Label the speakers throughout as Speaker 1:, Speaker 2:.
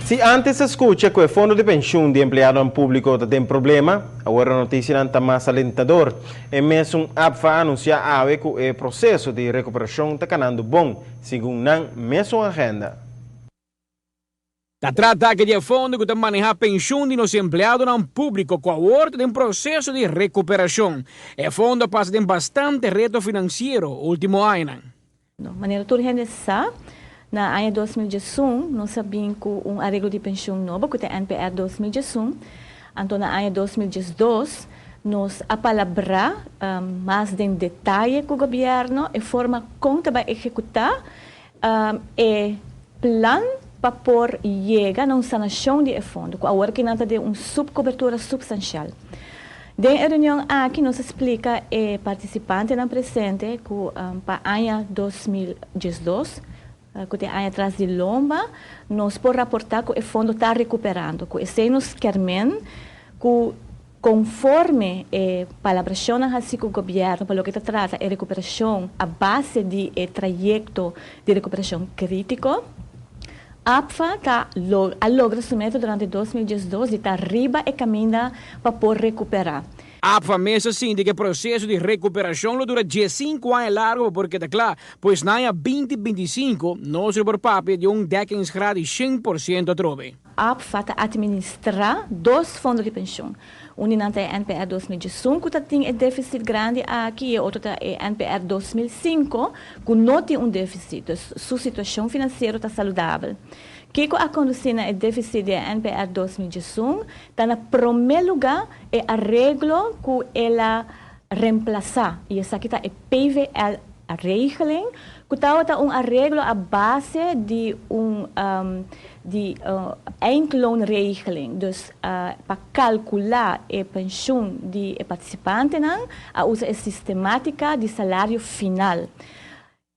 Speaker 1: Si antes a scucha cu e fondo di pensioen di empleadonan publico ta den problema, awor e noticianan ta mas alentador. E mesun APFA a anuncia awe cu e proceso di recuperacion ta canando bon, segun nan mesun agenda.
Speaker 2: Ta trata aki di e fondo cu ta maneha pensioen di nos empleadonan publico cu awor ta den proceso di recuperacion. E fondo a pasa den bastante reto financiero ultimo añanan.
Speaker 3: Manera tur hende sa, na aña 2011 nos a bin ku un areglo di penshun nobo ku ta NPR 2011. Anto na aña 2012 nos a palabrá mas den detaye ku gobièrnu e forma kon ta bai ehekutá e plan pa por yega na un sanashon di e fondo, ku awor kinan ta den un supkobertura supstanshal. Den e reunion aki nos a splika e partisipantenan presente ku pa aña 2012, ku ta e aña tras di lomba, nos por raportá ku e fondo ta rekuperando. Ku esei nos kier men ku konforme e palabrashonnan hasi ku gobièrnu pa loke ta trata e rekuperashon a base di e trayekto di rekuperashon krítiko, APFA ta a logra su meta durante 2012 di ta riba e kaminda pa por rekuperá.
Speaker 2: APFA mes a sinti ku e proseso di rekuperashon lo dura 15 aña largu pa por keda kla, pues na aña 2025 nos lo por papia di un dekkingsgraad di 100% atrobe.
Speaker 3: APFA ta atministrá dos fondo di penshun. Un di nan ta e NPR 2011 ku ta tin e défisit grandi aki i e otro ta e NPR 2005 ku no tin un défisit, dus su situashon finansiero ta saludabel. Kiko a kondusí na e défisit di e NPR 2011 ta na promé lugá e areglo ku el a remplasá i esaki ta e PVL regeling ku tabata un areglo a base di un di eindloonregeling, dus pa kalkulá e penshun di e partisipantenan a usa e sistemátika di salario final.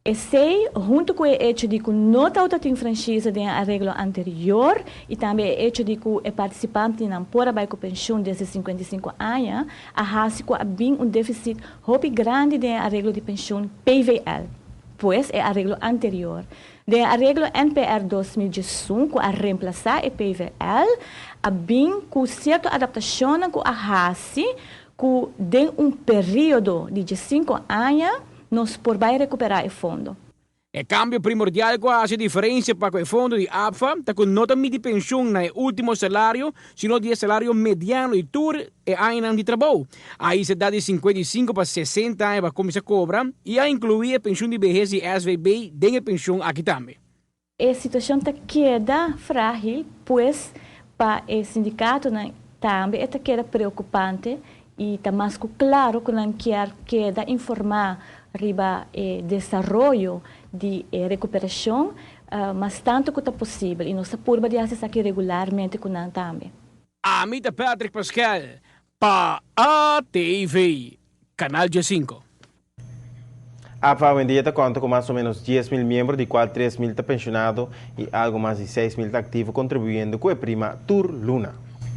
Speaker 3: Esei, huntu ku e echo di ku no tabata tin franchise den e areglo anterior i tambe e echo di ku e partisipantenan por a bai ku penshun desde 55 aña, a hasi ku a bin un défisit hopi grandi den e areglo di penshun PVL, pues e areglo anterior. Den e areglo NPR 2011 ku a remplasá e PVL, a bin ku sierto adaptashonnan ku a hasi ku den un periodo di 15 aña nos por bai rekuperá e fondo.
Speaker 2: E kambio primordial ku a hasi diferensia pa ku e fondo di APFA ta ku no ta midi penshun na e último salario, sino di e salario mediano di tur e añanan di trabou. A hisa edat di 55 pa 60 aña pa kuminsá kobra i a inkluí e penshun di behes di SVB den e penshun aki tambe.
Speaker 3: E situashon ta keda frágil, pues pa e sindikatonan tambe e ta keda preokupante i ta mas ku klaro ku nan kier keda informá riba e desaroyo di e rekuperashon mas tantu ku ta posibel i nos ta purba di hasi esaki regularmente ku nan tambe.
Speaker 2: Ami ta Patrick Pascal pa ATV, Canal 15.
Speaker 1: APFA awendia ta konta ku mas o ménos 10,000 miembro, di kual 3,000 ta penshonado i algu mas di 6,000 ta aktivo kontribuyendo ku e prima tur luna.